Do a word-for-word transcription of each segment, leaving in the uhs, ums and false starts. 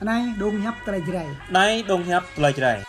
Anai dong hiăp tơlơi Jrai. Anai dong hiăp tơlơi Jrai.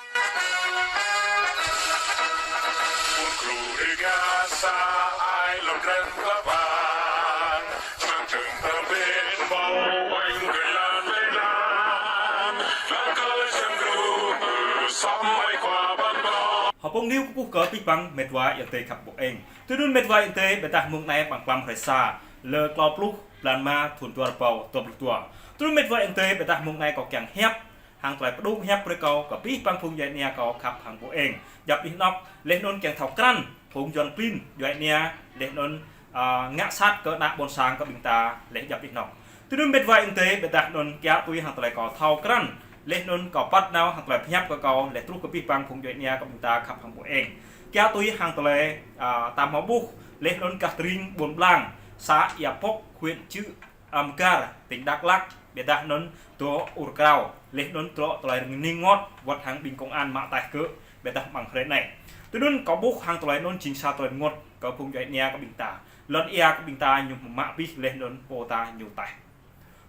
Hơpông niu kơkuh kơ abih bang mĕt wa ayŏng adơi khăp ƀô̆ eng. Tui anŭn mĕt wa ayŏng adơi, ƀiădah mông anai amăng klăm hrơi sa, lơ klâo pluh, blan ma, thun dua rơbâo dua pluh dua. Tui anŭn mĕt wa ayŏng adơi, ƀiădah mông anai kâo kiăng hiăp hăng tơlơi pơdŏng hiăp brơi kâo kơ abih bang phung djuai ania kâo khăp hăng ƀô̆ eng. Djŏp anih anŏk, laih anŭn kiăng thâo krăn phung Yuăn klin djuai ania, laih anŭn, a, ngă sat kơ ană ƀôn sang kơ ƀing ta, laih djŏp anih anŏk. Tui anŭn mĕt wa ayŏng adơi, ƀiădah anŭn kiăng tui hăng tơlơi kâo thâo krăn, laih anŭn kâo păt nao hăng tơlơi pơhiăp kơ kâo, laih truh kơ abih bang phung djuai ania kơ ƀing ta khăp hăng ƀô̆ eng. Kiăng tui hăng tơlơi, a, tam hmâo ƀuh, laih anŭn gah tơring Ƀôn Blang, să Ia Pŏk, huyện Čư̆ Mgar, tỉnh Đắk Lắk, ƀiădah anŭn dŏ ur krao, laih anŭn dŏ tơlơi rơngot, wơ̆t hăng ƀing công an mă taih gơ̆, ƀiădah amăng hrơi anai. Tui anŭn kâo ƀuh hăng tơlơi anŭn jing sa tơlơi rơngot kơ phung djuai ania kơ ƀing ta. Lŏn ia kơ ƀing ta ñu mă abih laih anŭn pô ta ñu taih.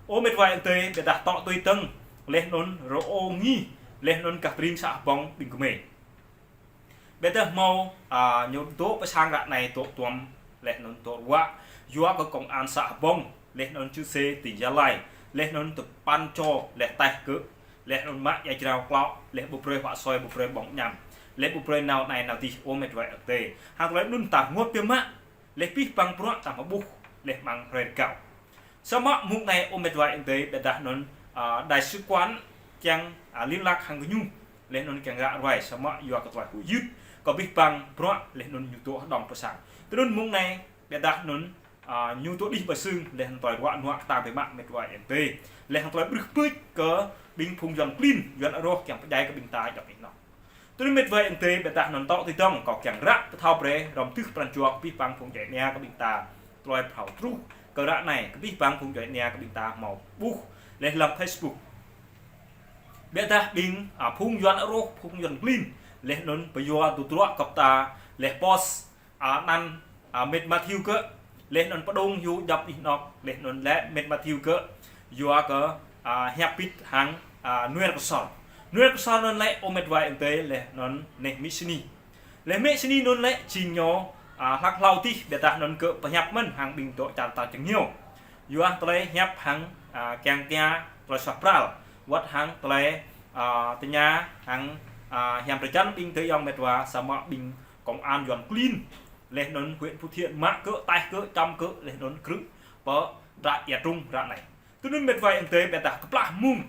Ơ mĕt wa ayŏng adơi, ƀiădah tŏ tui tơ̆ng, laih anŭn rơô ngih, laih anŭn gah tơring să Hbông ƀing gơmơi. Ƀiădah hmâo, a, ñu dŏ pơ sang ră anai dŏ tuăm, laih anŭn dŏ ruă, yua kơ công an să Hbông, laih anŭn čư̆ sê tỉnh Gia Lai, laih anŭn tơpăn čô, laih taih gơ̆, laih anŭn mă ia jrao klŏ, laih ƀu brơi huă soi, ƀu brơi ƀơ̆ng añăm, laih ƀu brơi nao anai nao adih, ơ mĕt wa ayŏng adơi. Hăng tơlơi anŭn ta rơngot biă mă, laih abih bang bruă ta hmâo ƀuh, laih amăng hrơi rơgao. Samơ̆ mông anai ơ mĕt wa ayŏng adơi, ƀiădah anŭn, a, đại sứ quán kiăng, a, liên lạc hăng gơñu, laih anŭn kiăng ră ruai, samơ̆ yua kơ tơlơi huĭ hyưt kơ abih bang bruă, laih anŭn ñu dŏ hơđong pơ sang. Tui anŭn mông anai, ƀiădah anŭn, a, ñu dŏ đih pơ sưng, laih anŭn tơlơi ruă nuă kơtang biă mă mĕt wa ayŏng adơi. Laih anŭn tơlơi brưh pưč kơ ƀing phung Yuăn klin, Yuăn rŏh kiăng pơdjai kơ ƀing ta djŏp anih anŏk. Tui anŭn mĕt wa ayŏng adơi, ƀiădah anŭn tŏ tui tơ̆ng, kâo kiăng ră pơthâo brơi, hrŏm tưh pran jua kơ abih bang phung djuai ania kơ ƀing ta, tơlơi pơthâo truh kơ ră anai, kơ abih bang phung djuai ania kơ ƀing ta hmâo ƀuh, laih lăm Facebook. Ƀiădah ƀing, a, phung Yuăn rŏh, phung Yuăn klin, laih anŭn pơyua tơdruă kơ ta, laih post, a, anăn, a, mĕt Mathiu gơ̆, laih anŭn pơdŏng hyu djŏp anih anŏk, laih anŭn lĕ mĕt Mathiu gơ̆, yua kơ, a, hiăp bit hăng, a, Nuer Ksor. Nuer Ksor anŭn lĕ ơ mĕt wa ayŏng adơi, laih anŭn neh Mi Sini. Laih Mi Sini anŭn lĕ jing ñu, a, hlăk hlâo adih, ƀiădah anŭn gơ̆ pơhiăp mơ̆n hăng ƀing dŏ čar ta čơngiao. Yua tơlơi hiăp hăng, a, kiăng kiăng tơlơi suaih pral. Wơ̆t hăng tơlơi, a, tơña hăng, a, hiam drơi jăn ƀing tơ yŏng mĕt wa samơ̆ ƀing công an Yuăn klin. Laih anŭn huyện Phú Thiện mă gơ̆, taih gơ̆, čăm gơ̆, laih anŭn krư̆ pơ trại Ia Trung ră anai. Tui anŭn mĕt wa ayŏng adơi, ƀiădah kơplah mông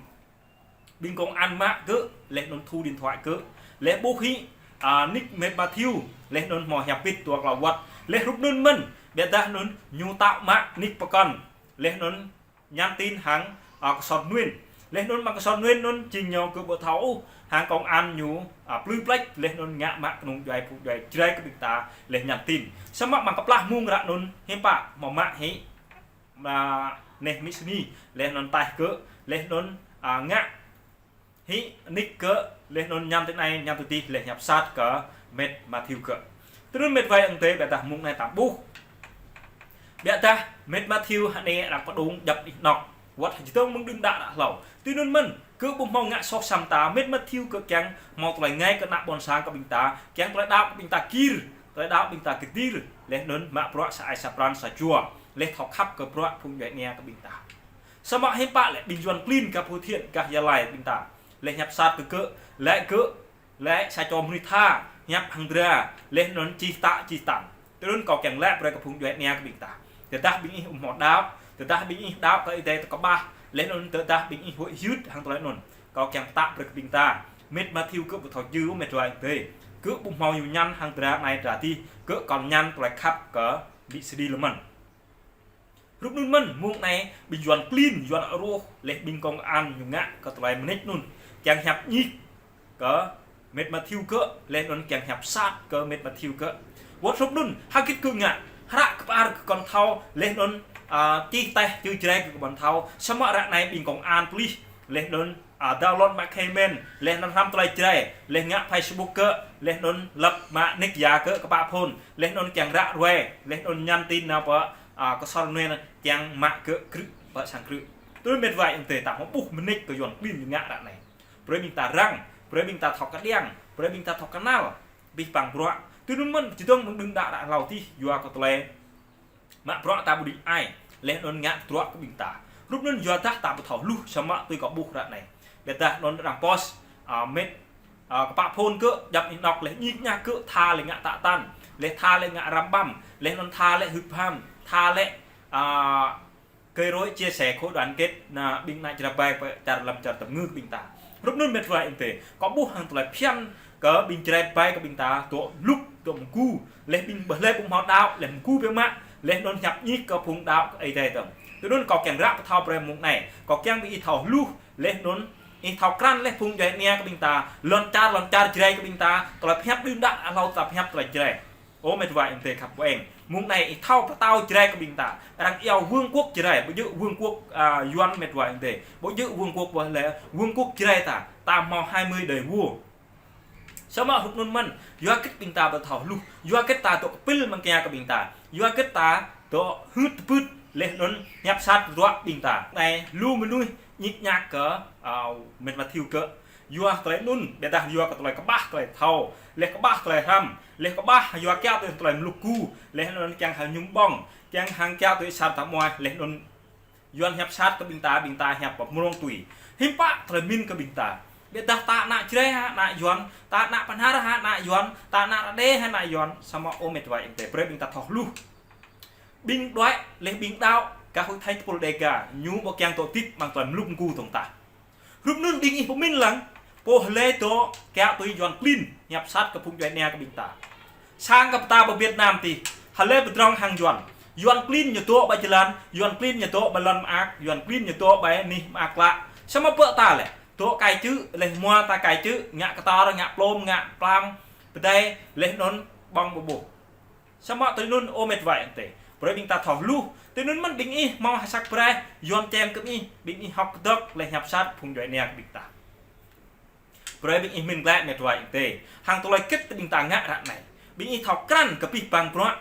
ƀing công an mă gơ̆, laih anŭn thu điện thoại gơ̆, laih ƀuh hĭ, a, nick mĕt Mathiu, laih anŭn hmâo hiăp bit dua klâo wơ̆t, laih hrup anŭn mơ̆n, ƀiădah anŭn ñu tao mă nick pơkŏn, laih anŭn nhắn tin hăng, a, Ksor Nuên. Laih anŭn mă Ksor Nuên anŭn jing ñu gơ̆ ƀu thâo ôh, hăng công an ñu, a, plư pleč, laih anŭn ngă mă kơnung djuai phung djuai Jrai kơ ƀing ta, laih nhắn tin. Samơ̆ mă kơplah mông ră anŭn, hiư̆m pă, hmâo mă hĭ, a, neh Mi Sini, laih anŭn taih gơ̆, laih anŭn, a, ngă hĭ nick gơ̆, laih anŭn nhắn tin anai, nhắn tin adih, laih hiăp sat kơ mĕt Mathiu gơ̆. Tui anŭn mĕt wa ayŏng adơi, ƀiădah mông anai ta ƀuh. Ƀiădah mĕt Mathiu hă anai arăng pơdŏng djŏp anih anŏk. Wơ̆t hơjơdơ̆ng mơ̆ng đưm đă đă hlâo. Tui anŭn mơ̆n, gơ̆ ƀu hmâo ngă soh sam ta, mĕt Mathiu gơ̆ kiăng hmâo tơlơi rơngai kơ ană ƀôn sang kơ ƀing ta, kiăng tơlơi đaŏ kơ ƀing ta gir, tơlơi đaŏ ƀing ta kơtir, laih anŭn mă bruă sa ai sa pran sa jua, laih thâo khăp kơ bruă phung djuai ania kơ ƀing ta. Samơ̆ hiư̆m pă lĕ ƀing Yuăn klin gah Phú Thiện, gah Gia Lai ƀing ta, laih hiăp sat kơ gơ̆, lĕ gơ̆, lĕ sa čô mơnuih tha, hiăp hăng dra, laih anŭn čih tă čih tăn. Tui anŭn kâo kiăng lĕ brơi kơ phung djuai ania kơ ƀing ta. Tơdah ƀing ih ƀu hmâo đaŏ, tơdah ƀing ih đaŏ kơ Ơi Adai tơkơƀah, laih anŭn tơdah ƀing ih huĭ hyưt hăng tơlơi anŭn. Kâo kiăng pơtă brơi kơ ƀing ta. Mĕt Mathiu gơ̆ ƀu thâo jư mĕt wa ayŏng adơi. Gơ̆ ƀu hmâo ñu ñăn hăng dra anai dra adih, gơ̆ kŏn ñăn tơlơi khăp kơ Mi Sini lơ̆m mơ̆n. Hrup anŭn mơ̆n, mông anai, ƀing Yuăn klin, Yuăn rŏh, laih ƀing công an ñu ngă kơ tơlơi mơneč anŭn. Kiăng hiăp ñik kơ mĕt Mathiu gơ̆, laih anŭn kiăng hiăp sat kơ mĕt Mathiu gơ̆. Wơ̆t hrup anŭn, hơgĕt gơ̆ ngă, hră kơ pơar gơ̆ kŏn thâo, laih anŭn, a, čih taih čư̆ Jrai gơ̆ kơ ƀôn thâo, samơ̆ ră anai ƀing công an pơlih, laih anŭn, a, download mă khei mĕn, laih anŭn hrăm tơlơi Jrai, laih ngă Facebook gơ̆, laih anŭn lăp mă nick ya gơ̆ kơpă phôn, laih anŭn kiăng ră ruai, laih anŭn nhắn tin nao pơ, a, Ksor Nuên kiăng mă gơ̆ krư̆, pơ sang krư̆. Tui met wa ayŏng adơi, ta hmâo ƀuh mơneč kơ Yuan klin ñu ngă ră anai. Brơi ƀing ta răng, brơi ƀing ta thâo kơđiăng, brơi ƀing ta thâo kơnăl abih bang bruă. Tui anŭn mơ̆n, či dŏng mơ̆ng đưm đă đă hlâo adih, yua kơ tơlơi mă bruă ta ƀu đĭ ai, laih anŭn ngă tơdruă kơ ƀing ta. Hrup anŭn yua dah ta ƀu thâo hluh, samơ̆ tui kâo ƀuh ră anai. Ƀiădah anŭn arăng post, a, met, a, kơpă phôn kơ, djăp anih anŏk laih ñik ñak kơ, tha laih ngă tă tăn, laih tha laih ngă răm ƀăm, laih anŭn tha laih hưp ham, tha laih, a, gây rối chia rẽ khối đoàn kết, na ƀing ană Jrai ƀai pơ čar lăm čar tơm ngư kơ ƀing ta. Hrup anŭn met wa ayŏng adơi, kâo ƀuh hăng tơlơi phiăn kơ ƀing Jrai ƀai kơ ƀing ta, dŏ mlŭk, dŏ mgu, laih ƀing ƀơi laih ƀu hmâo đaŏ, laih mgu biă mă, laih anŭn hiăp ñik kơ phung đaŏ kơ Ơi Adai tơm. Tui anŭn kâo kiăng ră pơthâo brơi mông anai, kâo kiăng ƀing ih thâo hluh, laih anŭn ih thâo krăn laih phung djuai ania kơ ƀing ta, lŏn čar, lŏn čar Jrai kơ ƀing ta, tơlơi pơhiăp đưm đă hlâo ta pơhiăp tơlơi Jrai. Ơ met wa ayŏng adơi khăp ƀu eng. Mông anai ih thâo pơtao Jrai kơ ƀing ta. Arăng iâu vương quốc Jrai, ƀu djơ̆ vương quốc, a, Yuan met wa ayŏng adơi. Ƀu djơ̆ vương quốc ƀơi laih, vương quốc Jrai ta, ta hmâo hai mươi đời vua. Samơ̆ hrup anŭn mơ̆n, yua kơ ƀing ta ƀu thâo hluh, yua kơ ta dŏ kơpĭl mơ̆ng kia kơ ƀing ta, yua kơ ta dŏ hưt tơpưt, laih anŭn hiăp sat tơdruă ƀing ta. Anai lu mơnuih ñik ñak kơ, a, met wa Thiu kơ. Yua tơlơi anŭn, ƀiădah yua kơ tơlơi kơƀah tơlơi thâo, laih kơƀah tơlơi hrăm, laih kơƀah yua kiaŏ tui tơlơi mlŭk gu, laih anŭn kiăng hăng mơñum ƀơ̆ng, kiăng hăng kiaŏ tui sat tơmuai, laih anŭn Yuan hiăp sat kơ ƀing ta, ƀing ta hiăp pơmrông tui. Hiư̆m pă tơlơi min kơ ƀing ta. Ƀiădah ta ană Jrai hă ană Yuan, ta ană Bahnar hă ană Yuan, ta ană Rađê hă ană Yuan, samơ̆ ơ met wa ayŏng adơi, brơi ƀing ta thâo hluh. Ƀing đuaĭ, laih ƀing đaŏ, gah Hội Thánh tơpul Đêga, ñu ƀu kiăng dŏ hơdip amăng tơlơi mlŭk mgu dơ̆ng tah. Hrup anŭn ƀing ih pơmin lăng, pô hlơi dŏ kiaŏ tui Yuan klin, hiăp sat kơ phung djuai ania kơ ƀing ta. Sang kơ pơtao pơ Việt Nam adih, hlơi pơdrŏng hăng Yuan. Yuan klin ñu dŏ ƀơi jơlan, Yuan klin ñu dŏ ƀơi lŏn mơak, Yuan klin ñu dŏ ƀơi anih mơak klă. Samơ̆ pơ ta lĕ, dŏ kai čư̆, laih hmua ta kai čư̆, ngă kơtor, ngă plôm, ngă plam, pơdai, laih anŭn ƀơ̆ng ƀu ƀuh. Samơ̆ tui anŭn ơ met wa ayŏng adơi, brơi ƀing ta thâo hluh, tui anŭn mơ̆n ƀing ih hmâo hơsăk braih, Yuan čem kơ ƀing ih, ƀing ih hŏk kơdơ̆k laih hiăp sat phung djuai ania kơ ƀing ta. Brơi ƀing ih min glaĭ met wa ayŏng adơi, hăng tơlơi kĭt ƀing ta ngă ră anai. Ƀing ih thâo krăn kơ abih bang bruă,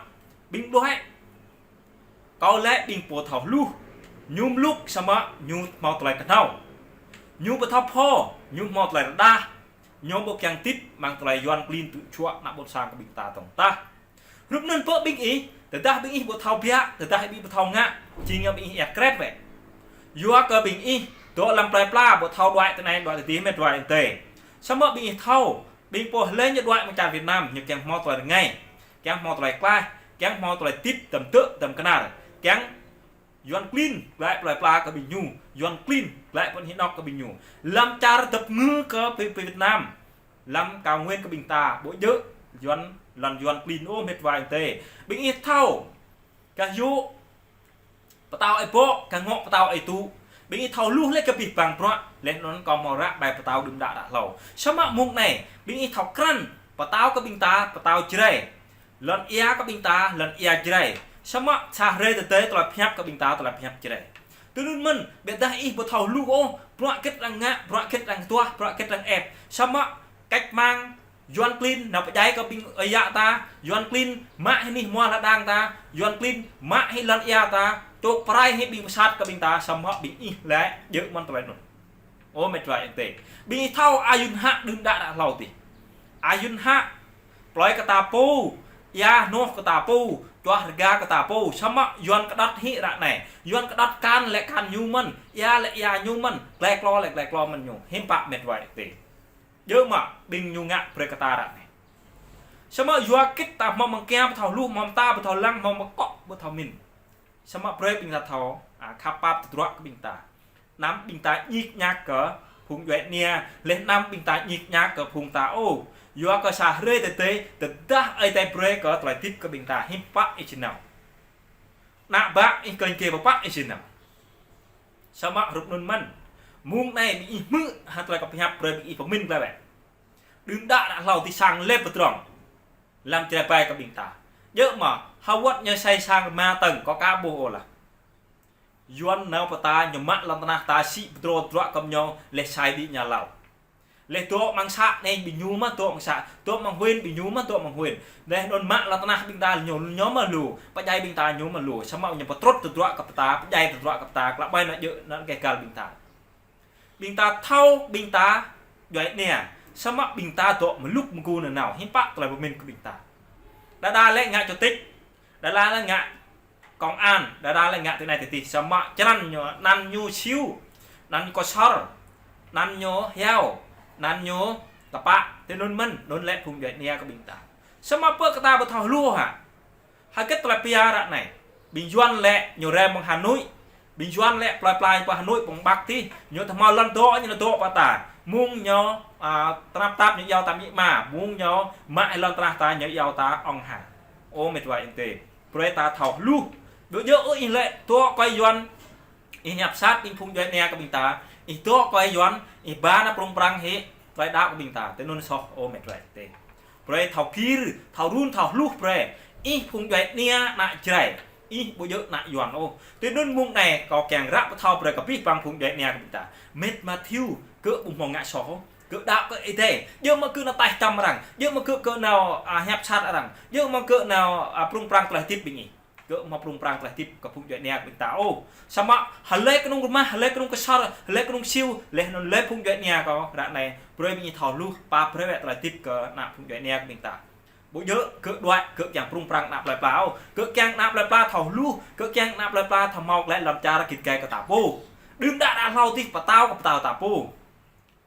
ƀing đuaĭ. Kâo lĕ ƀing pô thâo hluh, ñu mlŭk samơ̆ ñu hmâo tơlơi kơhnâo. Ñu ƀu thâo pho, ñu hmâo tơlơi rơđah, ñu ƀu kiăng hơdip amăng tơlơi Yuan klin tŭ čuă ană ƀôn sang kơ ƀing ta dơ̆ng tah. Hrup anŭn pơ ƀing ih, tơdah ƀing ih ƀu thâo biă, tơdah ƀing ih ƀu thâo ngă, jing yơh ƀing ih iăt kret wĕ. Yua kơ ƀing ih, dŏ lăm plơi pla, ƀu thâo đuaĭ tơ anai đuaĭ tơ adih met wa ayŏng adơi. Samơ̆ ƀing ih thâo, ƀing pô hlơi ñu đuaĭ amăng čar Việt Nam, ñu kiăng hmâo tơlơi rơngai, kiăng hmâo tơlơi klaih, kiăng hmâo tơlơi hơdip, tơm tơ̆, tơm kơnar, kiăng Yuan klin, glaĭ plơi pla kơ ƀing ñu, Yuan klin, glaĭ pơ anih anŏ kơ ƀing ñu. Lăm čar tơm ngư kơ pơ, pơ Việt Nam, lăm cao nguyên kơ ƀing ta, ƀu djơ̆, Yuan, lŏn Yuan klin ôh met wa ayŏng adơi. Ƀing ih thâo, gah yŭ, pơtao ơi bŏ, gah ngŏ pơtao ơi tŭ. Ƀing ih thâo hluh laih kơ abih bang bruă, laih anŭn kâo hmâo ră ƀai pơtao đưm đă đă hlâo. Samơ̆ mông anai, ƀing ih thâo krăn, pơtao kơ ƀing ta, pơtao Jrai. Lŏn ia kơ ƀing ta, lŏn ia Jrai. Samơ̆ sa hrơi tơdơi tơlơi pơhiăp kơ ƀing ta, tơlơi pơhiăp Jrai. Tui anŭn mơ̆n, ƀiădah ih ƀu thâo hluh ôh, bruă hơget arăng ngă, bruă hơget arăng tuah, bruă hơget arăng ĕp. Samơ̆ cách mạng, Yuan klin nao pơdjai kơ ƀing ơi yă ta, Yuan klin mă hĭ anih hmua hơđang ta, Yuan klin mă hĭ lŏn ia ta, čŏk pơrai hĭ ƀing pơsat kơ ƀing ta, samơ̆ ƀing ih lĕ djơ̆ mơ̆n tơlơi anŭn. Ơ met wa ayŏng adơi. Ƀing ih thâo Ayun Hă đưm đă đă hlâo adih. Ayun Hă, plơi kơ ta pô, ia hnoh kơ ta pô, čuah rơga kơ ta pô, samơ̆ Yuan kơđŏt hĭ ră anai. Yuan kơđŏt kan lĕ kan ñu mơ̆n, ia lĕ ia ñu mơ̆n, glai klô lĕ glai klô mơ̆n ñu. Hiư̆m pă met wa ayŏng adơi. Djơ̆ mă ƀing ñu ngă brơi kơ ta ră anai. Samơ̆ yua kơ ta hmâo mơ̆ng kia ƀu thâo hluh, hmâo mơta ƀu thâo lăng, hmâo mơkŏ ƀu thâo min. Samơ̆ brơi ƀing ta thâo, a, khăp pap tơdruă kơ ƀing ta. Anăm ƀing ta ñik ñak kơ phung djuai ania, laih anăm ƀing ta ñik ñak kơ phung ta ôh. Yua kơ sa hrơi tơdơi, tơdah Ơi Adai brơi kơ tơlơi hơdip kơ ƀing ta, hiư̆m pă ih či nao. Ană bă ih kơnh kê pơpă ih či nao. Samơ̆ hrup anŭn mơ̆n. Mông anai ƀing ih hmư̆ hăng tơlơi kâo pơhiăp brơi ƀing ih pơmin glaĭ wĕ. Đưm đă đă hlâo adih sang lĕ pơdrŏng. Lăm Jrai ƀai kơ ƀing ta. Djơ̆ mă, hơwơ̆t ñu sai sang rơma tơ̆ng, kâo aka ƀuh ôh lah. Yuan nao pơ ta, ñu mă lŏn tơnah ta sĭ pơdrô tơdruă kơ ñu laih sai ƀing ñu hlâo. Lĕ dŏ amăng să anai ƀing ñu mă dŏ amăng să, dŏ amăng huyện ƀing ñu mă dŏ amăng huyện. Lĕ anŭn mă lŏn tơnah ƀing ta ñu, ñu mă lu, pơdjai ƀing ta ñu mă lu. Samơ̆ ñu pơtrŭt tơdruă kơ pơta, pơdjai tơdruă kơ pơta, klă ƀai ană djơ̆, ană kơ găl ƀing ta. Ƀing ta thâo, ƀing ta djuai ania. Samơ̆ ƀing ta dŏ mlŭk mgu nanao, hiư̆m pă tơlơi pơmĭn kơ ƀing ta. Đa đa lĕ ngă chủ tịch, đa đa lĕ ngă công an, đa đa lĕ ngă tui anai tui adih, samơ̆ črăn ñu, anăn ñu siu, anăn ñu kơsor, anăn ñu hiao, anăn ñu tơpă, tui anŭn mơ̆n, anŭn lĕ phung djuai ania kơ ƀing ta. Samơ̆ pơ kơ ta ƀu thâo hluh hă. Hơget tơlơi pia ră anai. Ƀing Yuan lĕ ñu rai mơ̆ng Hà Nội, ƀing Yuan lĕ plơi pla pơ Hà Nội, pơ Bắc adih, ñu tơhmâo lŏn dŏ, ñu dŏ pơ ta. Mơ̆ng ñu, a, tơnap tap ñu iâu ta amĭ ama, mơ̆ng ñu mă lŏn tơnah ta ñu iâu ta ông hà. Ơ met wa ayŏng adơi. Brơi ta thâo hluh. Ƀu djơ̆ ôh ih lĕ dŏ kơ Yuan, ih hiăp sat ƀing phung djuai ania kơ ƀing ta. Ih dŏ kơ Yuan, ih ba nao prŭng prăng hĭ tơlơi đaŏ kơ ƀing ta. Tui anŭn soh ơ met wa ayŏng adơi. Brơi thâo gir, thâo run, thâo hluh brơi. Ih phung djuai ania ană Jrai. Ih ƀu djơ̆ ană Yuan ôh. Tui anŭn mơ̆ng anai kâo kiăng ră pơthâo brơi kơ abih bang phung djuai ania kơ ƀing ta. Met Mathiu, gơ̆ ƀu hmâo ngă soh ôh. Gơ̆ đaŏ kơ Ơi Adai. Djơ̆ mơ̆ gơ̆ nao taih čăm arăng. Djơ̆ mơ̆ gơ̆, gơ̆ nao, a, hiăp sat arăng. Djơ̆ mơ̆ gơ̆ nao, a, prŭng prăng tơlơi hơdip ƀing ih. Gơ̆ hmâo prŭng prăng tơlơi hơdip kơ phung djuai ania kơ ƀing ta ôh. Samơ̆ hlơi kơnung rơmah, hlơi kơnung kơsor, hlơi kơnung siu, laih anŭn hlơi phung djuai ania kâo ră anai. Brơi ƀing ih thâo hluh, pap brơi wơ̆t tơlơi hơdip kơ ană phung djuai ania kơ ƀing ta. Ƀu djơ̆, gơ̆ đuaĭ, gơ̆ kiăng prŭng prăng ană plơi pla ôh. Gơ̆ kiăng ană plơi pla thâo hluh, gơ̆ kiăng ană plơi pla thâo hmâo glaĭ lŏn čar git gai kơ ta pô. Đưm đă đă hlâo adih pơtao kơ pơtao ta pô.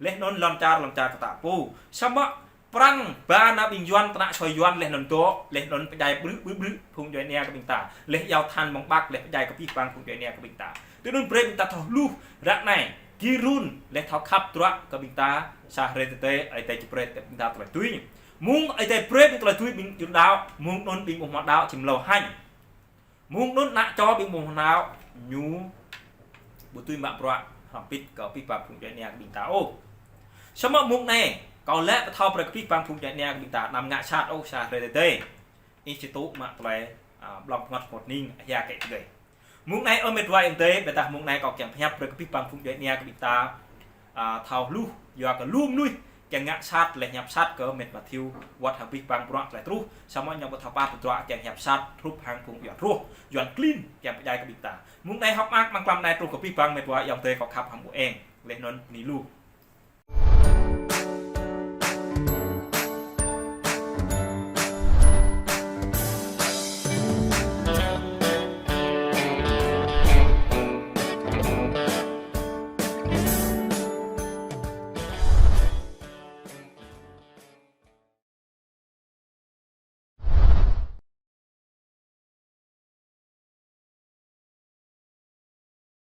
Laih anŭn lŏn čar, lŏn čar kơ ta pô. Samơ̆ prăng ba nao ƀing Yuan, tơnă sui Yuan laih anŭn dŏ, laih anŭn pơdjai brư̆, brư̆, brư̆ phung djuai ania kơ ƀing ta. Laih iâu than mơ̆ng Bắc, laih pơdjai kơ abih bang phung djuai ania kơ ƀing ta. Tui anŭn brơi ƀing ta thâo hluh ră anai. Gir run, laih thâo khăp tơdruă kơ ƀing ta, sa hrơi tơdơi, Ơi Adai či brơi ƀing ta tơlơi tui. Mơ̆ng Ơi Adai brơi ƀing tơlơi tui ƀing jun đaŏ, mơ̆ng anŭn ƀing ƀu hmâo đaŏ či mlâo hăng. Mơ̆ng anŭn ană čô ƀing ƀu hmâo đaŏ, ñu ƀu tui mă bruă hrŏm hơbĭt kơ abih bang phung djuai ania kơ ƀing ta ôh. Samơ̆ mơ̆ng anai, kâo lĕ pơthâo brơi kơ abih bang phung djuai ania kơ ƀing ta, anăm ngă sat ôh sa hrơi tơdơi. Ih či tŭ mă tơlơi, a, blŏng pơngăt pơngăt ning, hia kĕ tơdơi. Mơ̆ng anai ơ met wa ayŏng adơi, ƀiădah mơ̆ng anai kâo kiăng pơhiăp brơi kơ abih bang phung djuai ania kơ ƀing ta, a, thâo hluh, yua kơ lu mơnuih kiăng ngă sat, laih hiăp sat kơ met Mathiu, wơ̆t hăng abih bang bruă tơlơi truh, samơ̆ ñu ƀu thâo pap tơdruă kiăng hiăp sat, hrup hăng phung Yuan rŏh, Yuan klin kiăng pơdjai kơ ƀing ta. Mơ̆ng anai hơ̆k mơak amăng tlam anai truh kơ abih bang met wa ayŏng adơi kâo khăp hăng ƀu eng, laih anŭn bơni lu.